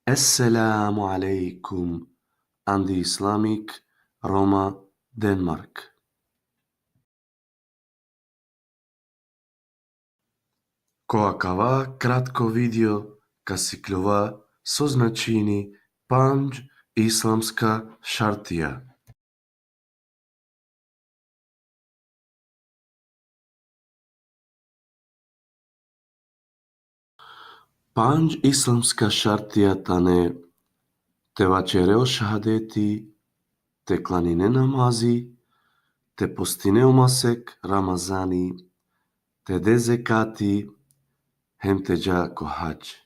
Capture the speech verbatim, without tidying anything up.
Esselamu alejkum, andi Islamik, Roma, Denmark. Ko akava kratko video ka sikljova so značini pandž islamska šartija. Pandž islamska šartija tane: te vaćere o šahadeti, te klanine namazi, te postine o masek Ramazani, te de zekati, hem te dža ko hadž.